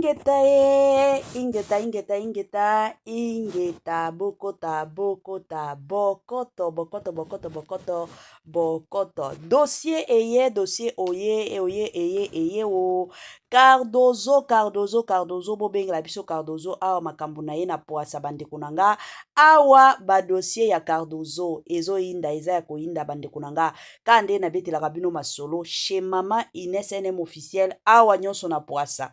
Ingeta ye, ingeta, ingeta, ingeta, ingeta, bokota, bokota, bokoto, bokoto, bokoto, bokoto, bokoto. Dossier eye, dossier oye, oye, eye, eye o. Cardozo, Cardozo, Cardozo, bobengela biso Cardozo awa makambo na ye na poasa bandeko na nga. Awa ba dossier ya Cardozo ezoyinda, eza ya koyinda bandeko na nga. Ka nde nabetelaka bino masolo chez mama Ines NM officiel awa nyonso na poasa.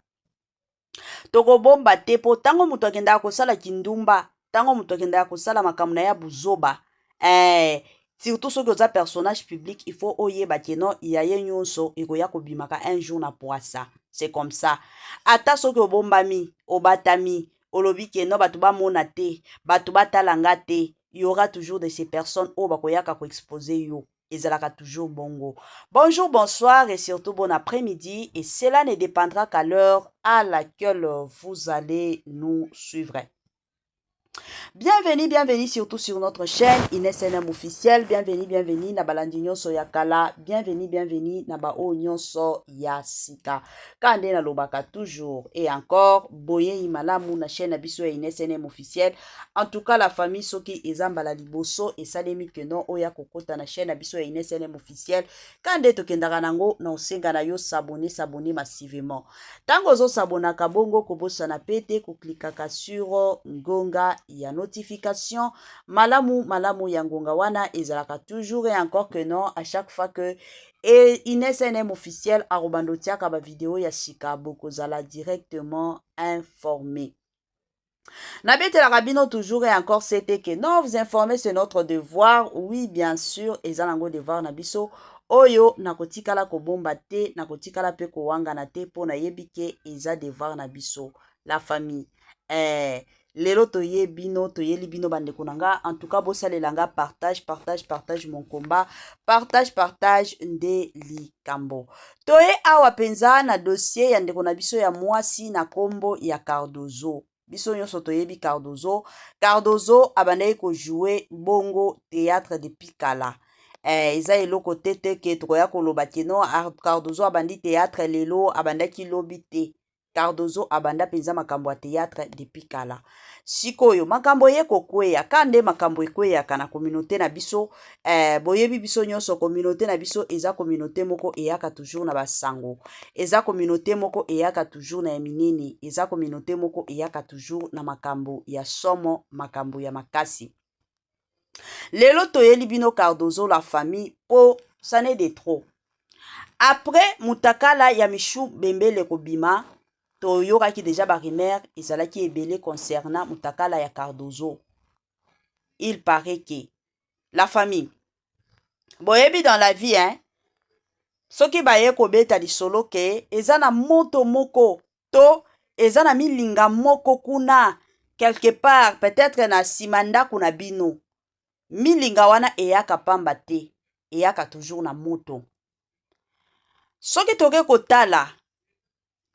Tokobomba te mpo ntango moto akendaka kosala kindumba, ntango moto akendaka kosala makambo na ya buzoba, surtout soki oza personnage public, il faut oyeba ke non, ya ye nyonso ekoya kobimaka un jour na poasa. C'est comme ça. Ata soki obombami, obatami, olobi ke non, bato bamona te, bato batala nga te, il y aura toujours de ces personnes oyo bakoyaka koexposer yo. Ezalaka toujours bongo. Bonjour, bonsoir et surtout bon après-midi, et cela ne dépendra qu'à l'heure à laquelle vous allez nous suivre. Bienvenue, bienvenue surtout sur notre chaîne Inès NM officiel. Bienvenue, bienvenue na balandi nyonso ya kala. Bienvenue, bienvenue na ba oyo nyonso ya sika. Kande na lobaka toujours et encore boye malamu na chaîne na biso ya Inès NM officiel. En tout cas, la famille, soki eza mbala liboso esalemi que non oya kokota na chaîne na biso ya Inès NM officiel. Kande tokendaka nango na osenga na yo s'abonner, s'abonner massivement. Tango ozo s'abonnaka bongo, kobosana pe te koklikaka sur ngonga ya notification. Malamu malamu ya ngonga wana ezalaka toujours et encore que non, à chaque fois que et Inès NM officiel akobanda otiaka ba vidéo ya sika, bokozala directement informé. Nabetelaka bino toujours et encore, c'était que non, vous informer, c'est notre devoir. Oui, bien sûr, eza nango devoir na biso oyo nakotikala kobomba te, nakotikala mpe kowangana te, mpo nayebi ke eza devoir na biso, la famille. Lelo toye bino, toyeli bino bandeko na nga. En tout cas, bosalela nga partage, partage, partage mon combat, partage, partage nde likambo. Toye awa mpenza na dossier ya ndeko na biso ya mwasi na nkombo ya Cardozo. Biso nyonso toyebi Cardozo. Cardozo abandaki kojouer bongo théâtre depuis kala. Eza eloko te te ke tokoya koloba ke non, Cardozo abandi théâtre lelo, abandaki lobi te. Cardozo abanda mpenza makambo ya théâtre depuis kala. Sikoyo makambo ye kokweya ka nde makambo ekweyaka na communauté na biso. Boyebi biso nyonso, communauté na biso eza communauté moko eyaka toujours na basango, eza communauté moko eyaka toujours na ya minene, eza communauté moko eyaka toujours na makambo ya somo, makambo ya makasi. Lelo toyeli bino Cardozo, la famille, mpo ça n'est de trop. Après mutakala ya Michu Bembele kobima, toyokaki déjà barumeur ezalaki ebele concernant mutakala ya Cardozo. Il paraît que, la famille, boyebi dans la vie, hein, soki baye kobeta lisolo ke eza na moto moko to eza na milinga moko kuna quelque part, peut-être na nsima ndako na bino, milinga wana eyaka pamba te, eyaka toujours na moto. Soki toke kotala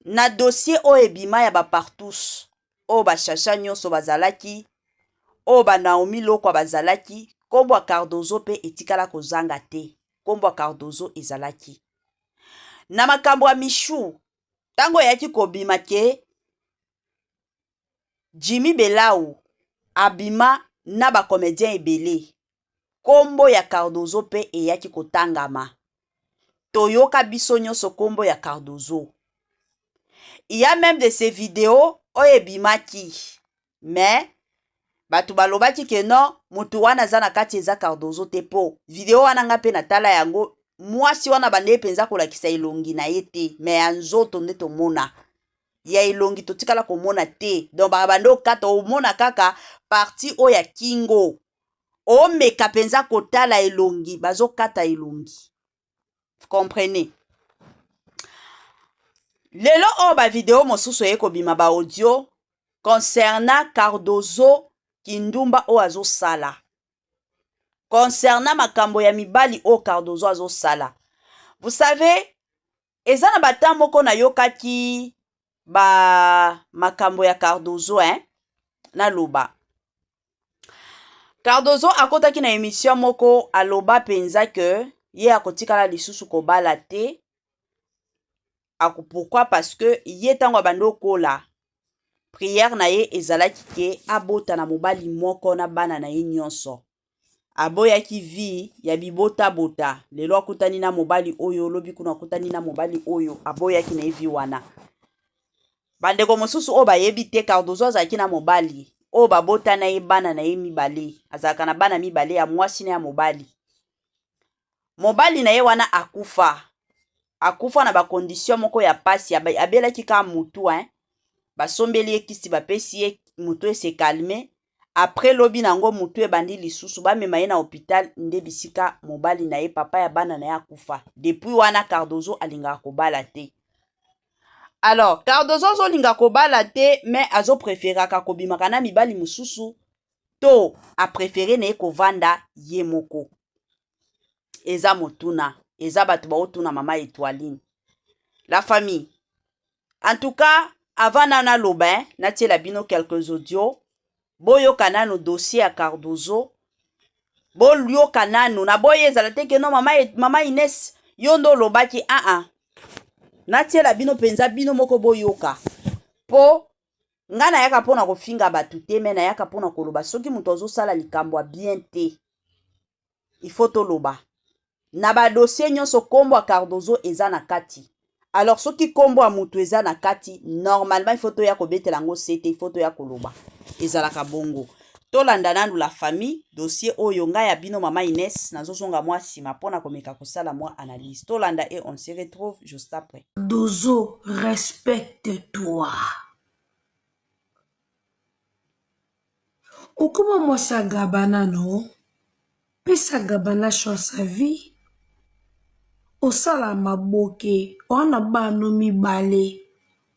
na dossier oyo ebima ya bapartous oyo bashasha nyonso bazalaki, oyo banaomi Lokwa bazalaki, nkombo ya Cardozo mpe etikala kozanga te. Nkombo ya Cardozo ezalaki na makambo ya Mishu. Ntango eyaki kobima ke Jimmy Belau abima na bacomédien ebele, nkombo ya Cardozo mpe eyaki kotangama. Toyoka biso nyonso nkombo ya Cardozo. Il y a même de ces vidéos oyo ebimaki, mais bato balobaki ke non, motu wana aza na kati eza Cardozo te, mpo video wana nga mpe natala yango, mwasi wana bandeye mpenza kolakisa elongi na ye te, mais ya nzoto nde tomona, ya elongi totikala komona te. Donc bande okata, omona kaka partie oyo ya kingo, omeka mpenza kotala elongi, bazokata elongi, comprenez. Lelo oyo bavideo mosusu eye kobima, baaudio concernant Cardozo, kindumba oyo azosala, concernant makambo ya mibali oyo Cardozo azosala. Vous savez, eza na batan moko nayokaki ba makambo ya Cardozo, hein? Naloba Cardozo akɔtaki na émission moko, aloba mpenza ke ye akotikala lisusu kobala te. Pourquoi? Parce que ye ntango abandi okola Prière na ye ezalaki ke abota na mobali moko na bana na ye nyonso. Aboyaki vie ya bibotabota, lelo akutani na mobali oyo, lobi kuna akutani na mobali oyo, aboyaki na ye vie wana. Bandeko mosusu oyo bayebi te, Cardozo azalaki na mobali oyo babota na ye bana na ye mibale, azalaka na bana mibale ya mwasi na ya mobali. Mobali na ye wana akufa, akufa na ba condition moko ya pasi, abelaki kaka mutu hein, basombeli ye kisi, bapesi ye mutu ese calme. Après lobi na yango mutu ebandi lisusu, bamema ye na hopital, nde bisika mobali na ye, papa ya bana na ye akufa. Depuis wana Cardozo alingaka kobala te. Alors Cardozo azolinga kobala te, mais azo preferaka kobimaka na mibali mosusu, to a prefere na ye kovanda ye moko. Eza motuna, eza bato baotuna mama Etoiline. La famille, en tout cas, avant na naloba, hein, natiela bino quelques audios, boyoka nanu dossier ya Cardozo, boyoka nanu, naboyi ezala te ke non mama, mama Ines yo nde olobaki, ah ah. Natiela bino mpenza bino moko boyoka, po nga nayaka mpona kofinga bato te, me nayaka mpona koloba soki moto azosala likambo ya bien te, il faut toloba. Na ba dossier nyonso kombo ya Cardozo eza na kati. Alors soki kombo ya mutu eza na kati, normalement il faut toya kobetela yango sete, il faut toya koloba. Ezalaka bongo. Tolanda nanu la famille, dossier oyo ngai ya bino mama Ines nazozonga mwa sima mpona komeka kosala mwa analyse. Tolanda et on se retrouve juste après. Dozo, respecte-toi. Okoma mwasi ya Gabana no? Pesa Gabana chance ya vie. Osala maboke, oa na bana no mibale,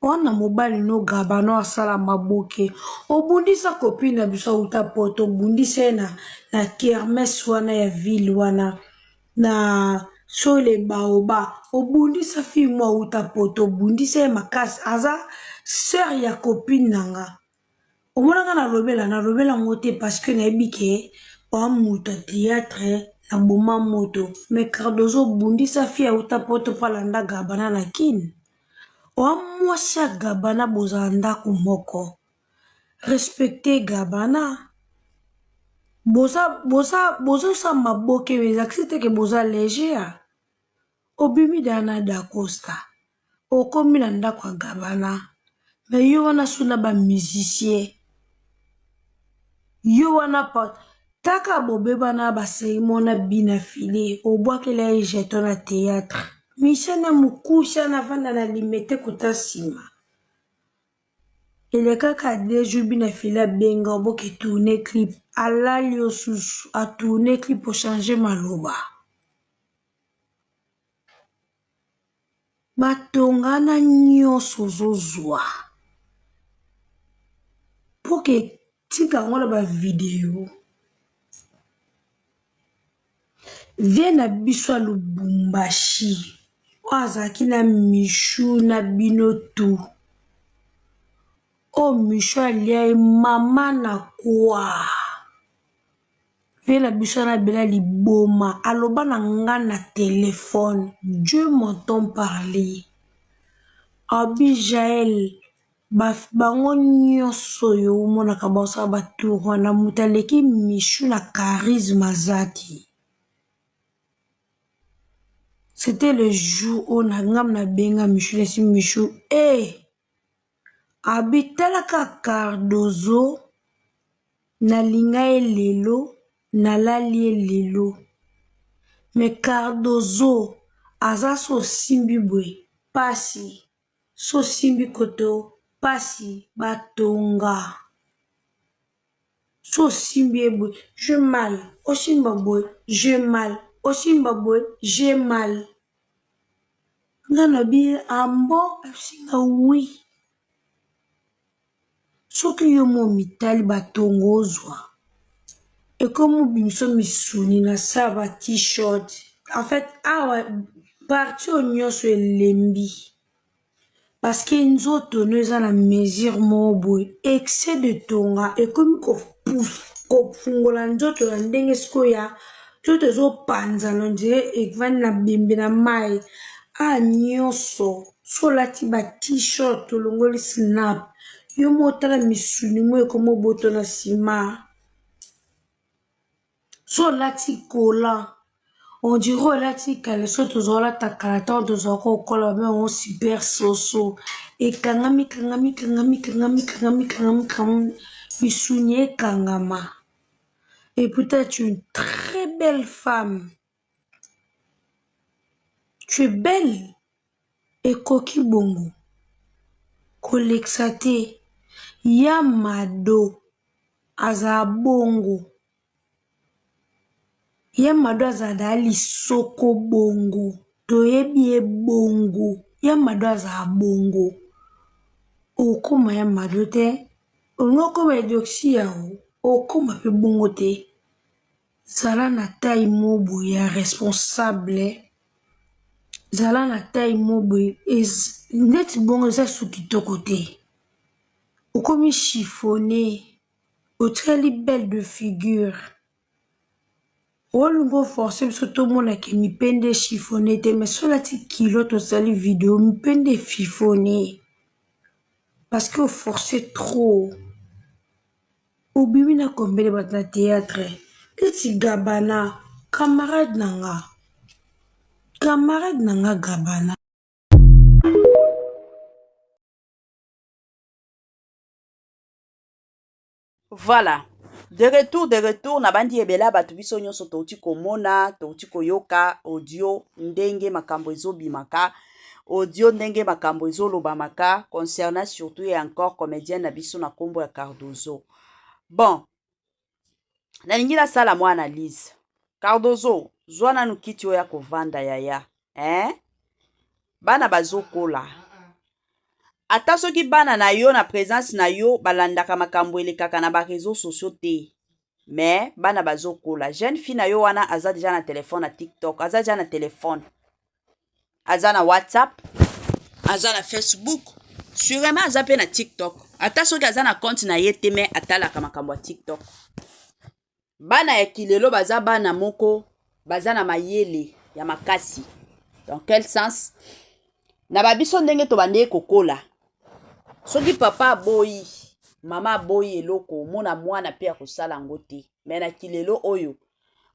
oa na mobali no Gabana asala maboke. Obundisa copine na biso awuta poto, obundisa ye na, na kermesse wana ya ville wana na sole baoba. Obundisa fille mo awuta poto, obundisa ye makasi, aza sœur ya copine na nga. Omonaka nalobela nalobela yango te parce que nayebi ke oa moto ya théâtre na boma moto. Mais Cardozo obundisa fille auta poto mpo alanda Gabana na Kin. Oa mwasi ya Gabana, bozala ndako moko. Respecte Gabana. Boza boza bozosala maboke ezalakisi te ke boza léger. Obimi deja na Dacosta, okomi na ndako ya Gabana, mais yo wana su na ba musicien, yo wana pa taka bobebana ba Simon na Bina Filet, obwakela ye jeton na théâtre. Musicien na mokuse wana avanda na limete kota nsima. Elekaka deux jours Bina Filet abenga yo boke tourner clip, alali yo susu, a tourner clip o changer maloba. Batongana nyonso ozozwa mpo ke tika yango na ba video. Vie na biso ya Lubumbashi oyo azalaki na Michou na bino tout. Oyo Michou alia ye mama na kwa. Vie na biso wana abela liboma aloba na nga na telephone Dieu m'entend parler abi Jael bango nyonso oyo omonaka baosala ba tour wana moto aleki Michou na charisme aza te. C'était le jour oyo na nga nabenga Michou nasi Michou eh abi tala kaka Cardozo Nalinga ye lelo nalali ye lelo mais cardozo aza so osimbi boye pasi so osimbi koto pasi batonga so osimbi ye boye je mal osimba boye je mal osimba boye je mal nga nabi ambo ayebisi nga oui. Soki yo mo omitali ba tongo ozwa ekomi obimiso misuni na se ya ba t-shirt en fait awa partie oyo nyonso elembi parce que nzoto no eza na mesure moko boye excès de tonga ekomi kofungola nzoto na ndenge sikoyo ya nzoto ezopanzana on dirait evandi na bembe na mayi awa nyonso. Soki olati ba t-shirt olongoli snap. Yo moko tala misuni mo ekoma oboto na nsima. So olati collant on dirait olati caleçon tozala olata kala ntango tozala kokola babenga yango super soso ekangami kangami kangami kangami kangami kangami kangami misuni ekangama. Et pourtant tu es une très belle femme. Tu es belle. Ekoki bongo kolekisa te. Ya Mado azala bongo. Ya Mado azala da lisoko bongo. Toyebi ye bongo. Ya Mado azala bongo. Okoma ya Mado te. Olingi okoma Eudoxie o okoma pe bongo te. Zala na taille moko boye ya responsable. Zala na taille moko boye neti bongo eza su kitoko te. Okomi chiffonne, otikali belle de figure. Olingi o force biso tomona ke mipende e chiffonne te mais soki olati culotte osali video mipende e chiffonne parce que o force trop. Obimi na combien de bato na theatre neti Gabana camarade na nga camarade na nga Gabana. Voilà. De retour, de retour, na bandi ebele ya bato biso nyonso touti komona, touti koyoka audio ndenge makambo ezobimaka, audio ndenge makambo ezolobamaka concernant surtout et encore comédien na biso na kombo ya Cardozo. Bon, nalingi nasala mwa analyse. Cardozo, zwa nanu kiti oyo ya kovanda yaya, eh? Bana bazokola. Ata soki bana na yo na presence na yo balandaka makambo elekaka na ba reseaux sociaux te, mais bana bazokola. Jeune fille na yo wana aza deja na telefone na TikTok, aza deja na telefone, aza na WhatsApp, aza na Facebook, sûrement aza pe na TikTok. Ata soki aza na compte na ye te, mais atalaka makambo ya TikTok. Bana ya kilelo baza bana moko baza na mayele ya makasi. Dans quel sens? Na ba biso ndenge tobandeki kokola, soki papa aboyi, mama aboyi eloko, omona mwana pe akosala yango te. Mais na kilelo oyo,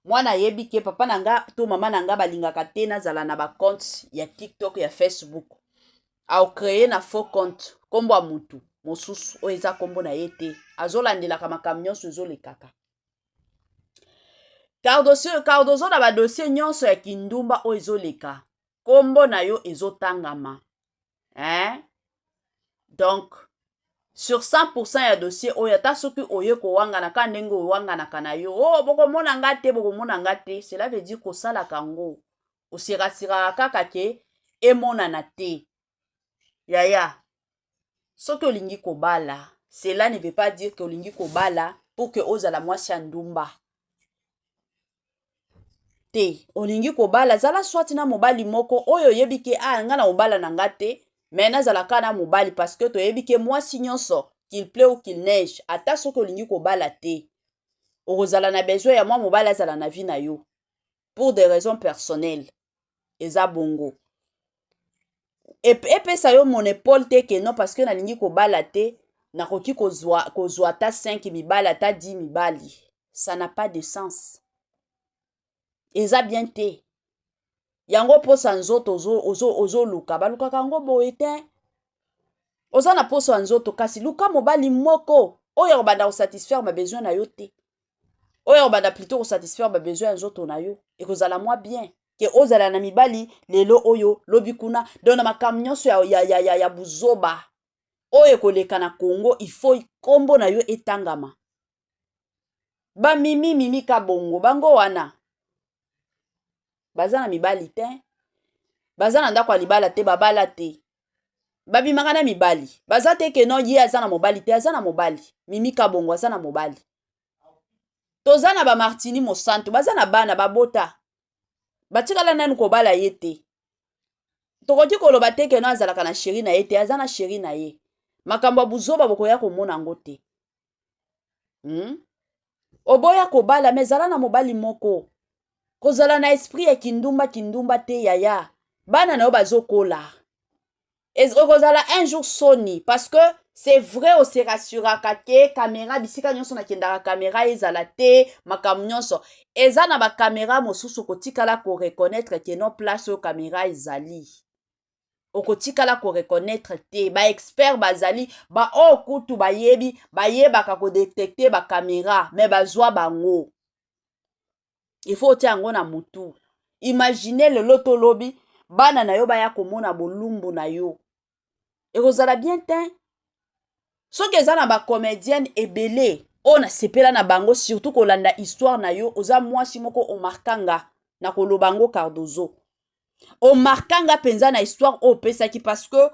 mwana ayebi ke papa na nga to mama na nga balingaka te nazala na ba compte ya TikTok, ya Facebook. Ao créer na faux compte kombo ya mutu mosusu oyo eza kombo na ye te, azolandelaka makambo nyonso ezolekaka. Cardozo, Cardozo na ba dossier nyonso ya kindumba oyo ezoleka, kombo na yo ezotangama, hein? Donc sur 100% ya dossier oyo, ata soki oye kowangana ka ndenge owanganaka na yo, oh, bokomona nga te, bokomona nga te, cela veut dire kosalaka yango osirasiraka kaka ke emonana te. Yaya, soki olingi kobala, cela ne veut pas dire que olingi kobala pour que ozala mwasi ya ndumba te. Olingi kobala, zala soit na mobali moko oyo oyebi ke ah, nga na mobala na nga te, mais nazala kaka na mobali, parce que toyebi ke mwasi nyonso, qu'il pleut ou qu'il neige, ata soki olingi kobala te, okozala na besoin ya mwa mobali azala na vie na yo pour des raisons personnelles. Eza bongo. Epesa yo monopole te ke non, parce que nalingi kobala te, nakoki kozwa, kozwa ata 5 mibali, ata 10 mibali. Ça n'a pas de sens. Eza bien te. Yango posa nzoto ozoluka, balukaka yango boye te. Oza na posa ya nzoto, kasi luka mobali moko oyo akobanda kosatisfaire ba besoin na yo te. Oyo akobanda plutôt kosatisfaire ba besoin ya nzoto na yo, ekozala mwa bien ke ozala na mibali lelo oyo lobi kuna. Donc na makambo nyonso ya buzoba oyo ekoleka na Congo, il faut kombo na yo etangama. Ba mimi mimi kabongo bango wana baza na mibali te, baza na ndako ya libala te, babala te, babimaka na mibali, baza te ke non ye aza na mobali te, aza na mobali. Mimi Kabongo aza na mobali. Toza na ba Martini Mosantu, baza na bana babota, batikala nanu kobala ye te. Tokoki koloba te ke non azalaka na chéri na ye te, aza na chéri na ye. Makambo ya buzoba bokoya komona yango te. Oboya kobala, mais zala na mobali moko. Kozala na esprit ya kindumba kindumba te yaya. Bana na yo bazokola. Ekozala un jour soni, parce que c'est vrai, ose rassuraka ke caméra, bisika nyonso nakendaka, caméra ezala te. Makambo nyonso eza na bacaméra mosusu, okotikala koreconnaître ke non, place oyo caméra ezali, okotikala koreconnaître te. Baexpert bazali, baoyo kutu bayebi, bayebaka kodétecter bacaméra, mais bazwa bango. Il faut otia yango na mutu. Imagine lelo tolobi bana na yo baya komona bolumbu na yo, ekozala bien te. Soki eza na bacomédienne ebele oyo nasepela na bango, surtout kolanda histoire na yo, oza mwasi moko omarqua nga na koloba yango. Cardozo, omarqua nga mpenza na histoire oyo opesaki, parce que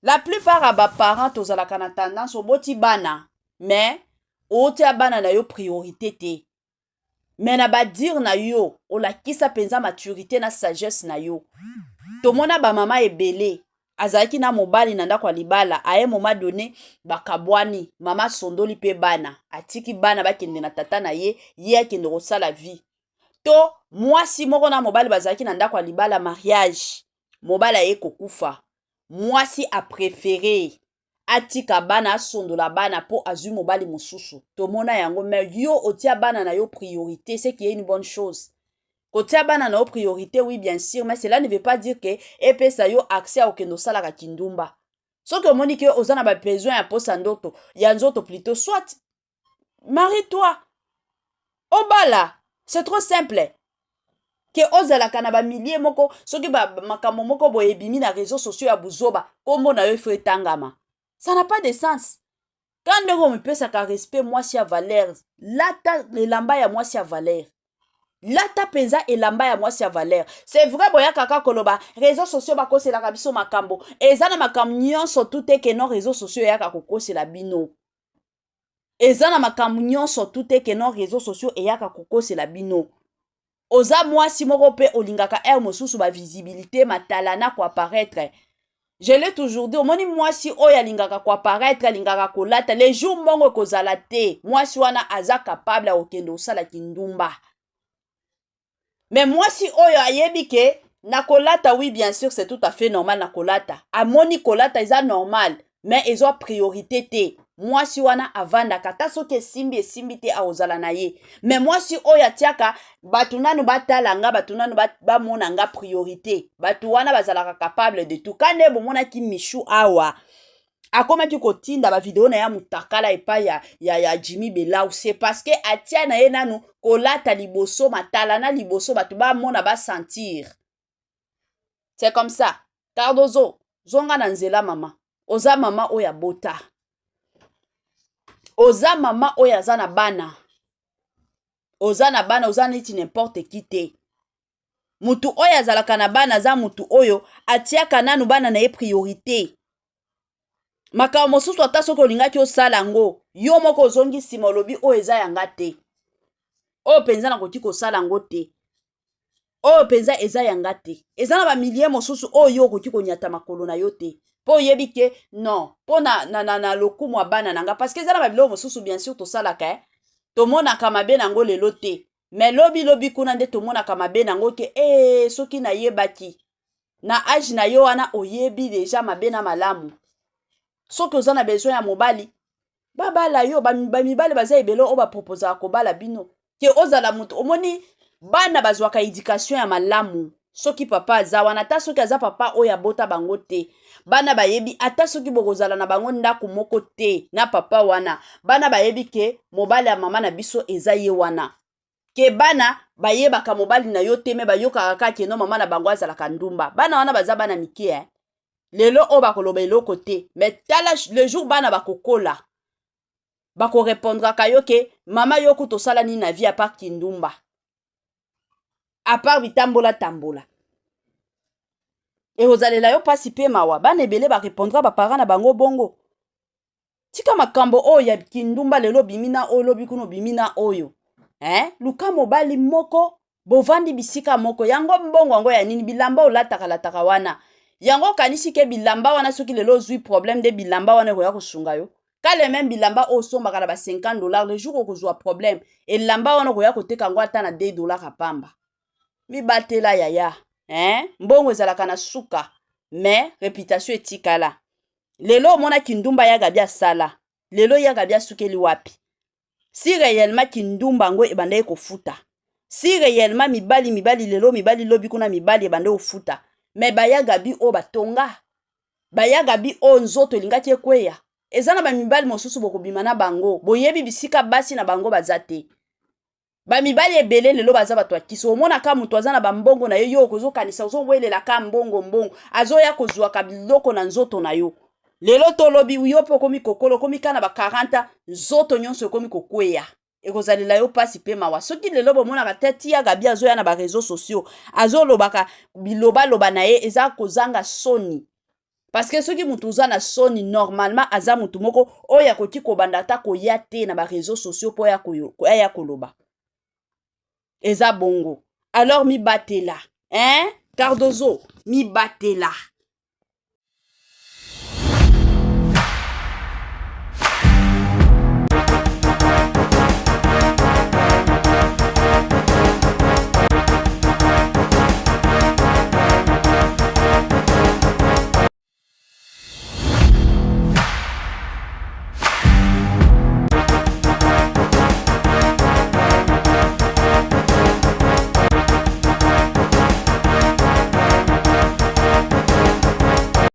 la plupart ya baparent tozalaka na tendance, oboti bana mais otia bana na yo priorité te. Mais na badire na yo, olakisa mpenza maturité na sagesse na yo. Tomona bamama ebele azalaki na mobali na ndako ya libala, à un moment donné bakabwani, mama asondoli mpe bana, atiki bana bakende na tata na ye, ye akende kosala vie. To mwasi moko na mobali bazalaki na ndako ya libala, mariage, mobali aye kokufa, mwasi apréférer atika bana, asondola bana mpo azwi mobali mosusu. Tomona yango. Mais yo otia bana na yo priorité, ce qui est une bonne chose. Kotia bana na yo priorité, oui, bien sûr, mais cela ne veut pas dire ke epesa yo accès ya kokende osalaka kindumba. Soki omoni ke oza na babesoin ya posa ndoto ya nzoto plutôt, soit marie toi, obala, c'est trop simple. Ke ozalaka na bamilie moko, soki makambo moko boye ebimi na réseau sociaux ya buzoba, nkombo na yo efo etangama, ça n'a pas de sens. Ka ndenge omipesaka respect, mwasi ya valeur, lata elamba ya mwasi ya valeur, lata mpenza elamba ya mwasi ya valeur. C'est vrai, boyaka kaka koloba réseau sociaux bakoselaka biso makambo. Eza na makambo nyonso tu te ke non, réseau sociaux eyaka kokosela bino. Eza na makambo nyonso tu te ke non, réseau sociaux eyaka kokosela bino. Oza mwasi moko mpe olingaka aire mosusu bavisibilité, matala na koapparaître. Je l'ai toujours dit, omoni mwasi oyo alingaka koapparaître, alingaka kolata, le jour mbongo ekozala te, mwasi wana aza capable ya kokende kosala kindumba. Mais mwasi oyo ayebi ke na kolata, oui, bien sûr, c'est tout à fait normal na kolata, amoni kolata eza normal, mais ezwa priorité te, mwasi wana avandaka, ata soki esimbi, esimbi te, akozala na ye. Mais mwasi oyo atiaka bato nanu batala nga, bato nanu bamona nga priorité, bato wana bazalaka capable de tout. Ka nde bomonaki Michu awa akomaki kotinda bavideo na ya mutakala epai ya Jimmy Belau, c'est parce que atia na ye nanu kolata liboso, matala na liboso, bato bamona, basentir. C'est comme ça. Cardozo, zonga na nzela. Mama, oza mama oyo abota, oza mama oyo aza na bana, oza na bana, oza neti n'importe qui te. Mutu oyo azalaka na bana aza mutu oyo atiaka nanu bana na ye priorité. Makambo mosusu, ata soki olingaki osala yango, yo moko ozongi nsima, olobi oyo eza yanga te, oyo mpenza nakoki kosala yango te, oyo mpenza eza yanga te. Eza na bamilie mosusu oyo yo okoki konyata makolo na yo te, mpo oyebi ke non, mpo na lokumu ya bana na nga. Parce que eza na babiloko mosusu, bien sûr, tosalaka, eh? Tomonaka mabe nango lelo te, mais lobi lobi kuna nde tomonaka mabe nango ke e soki nayebaki na âge na yo wana, oyebi déjà mabe na malamu. Soki oza na besoin ya mobali, babala yo. Bamibali baza ebele oyo baproposaka kobala bino. Ke ozala moto omoni bana bazwaka éducation ya malamu soki papa aza wana, ata soki aza papa oyo abota bango te. Bana bayebi, ata soki bokozala na bango ndako moko te na papa wana, bana bayebi ke mobali ya mama na biso eza ye wana. Ke bana bayebaka mobali na yo te, mais bayokaka kaka ke non, mama na bango azalaka ndumba. Bana wana baza bana mike, eh? Lelo oyo bakoloba eloko te, mais tala le jour bana bakokola, bakorepondraka yo ke mama yo kuta osala nini na vie à part kindumba, à part bitambola tambola? Ekozalela yo mpasi mpe mawa. Bana ebele barepondra baparent na bango bongo. Tika makambo oyo ya kindumba. Lelo obimi na oyo, lobi kuna obimi na oyo, eh? Luka mobali moko, bovandi bisika moko. Yango mbongo yango ya nini? Bilamba olataka lataka wana, yango okanisi ke bilamba wana, soki lelo ozwi problème, nde bilamba wana ekoya kosunga yo? Kale même bilamba oyo osombaka na ba 50 $, le jour okozwa problème, elamba wana okoya koteka yango ata na 2 $ apamba. Mibatela, yaya, eh? Mbongo ezalaka na suka. Mais reputation etikala. Lelo omona kindumba ya Gabi asala, lelo ya Gabi asukeli wapi? Si réellement kindumba yango ebandaki kofuta, si réellement mibali mibali lelo mibali lobi kuna mibali ebandaki kofuta, mais baya Gabi oyo batonga, baya Gabi oyo nzoto elingaki ekweya. Eza na bamibali mosusu bokobima na bango, boyebi bisika basi na bango baza te. Bamibali ebele lelo baza bato ya kisi. Omonaka moto aza na bambongo na ye, yo okozokanisa ozowelelaka mbongo mbongo, azoya kozwaka biloko na nzoto na yo. Lelo tolobi yo mpe okomi kokolo, okomi kaka na ba 40, nzoto nyonso ekomi kokweya, ekozalela yo mpasi mpe mawa. Soki lelo bomonaka te tia Gabi azoya na baréseaux sociaux, azolobaka bilobaloba na ye, eza kozanga soni. Parce que soki moto oza na soni, normalement aza motu moko oyo akoki kobanda ata koya te na baréseaux sociaux mpo aya koloba. Eza bongo. Alors mibatela, hein, Cardozo, mibatela.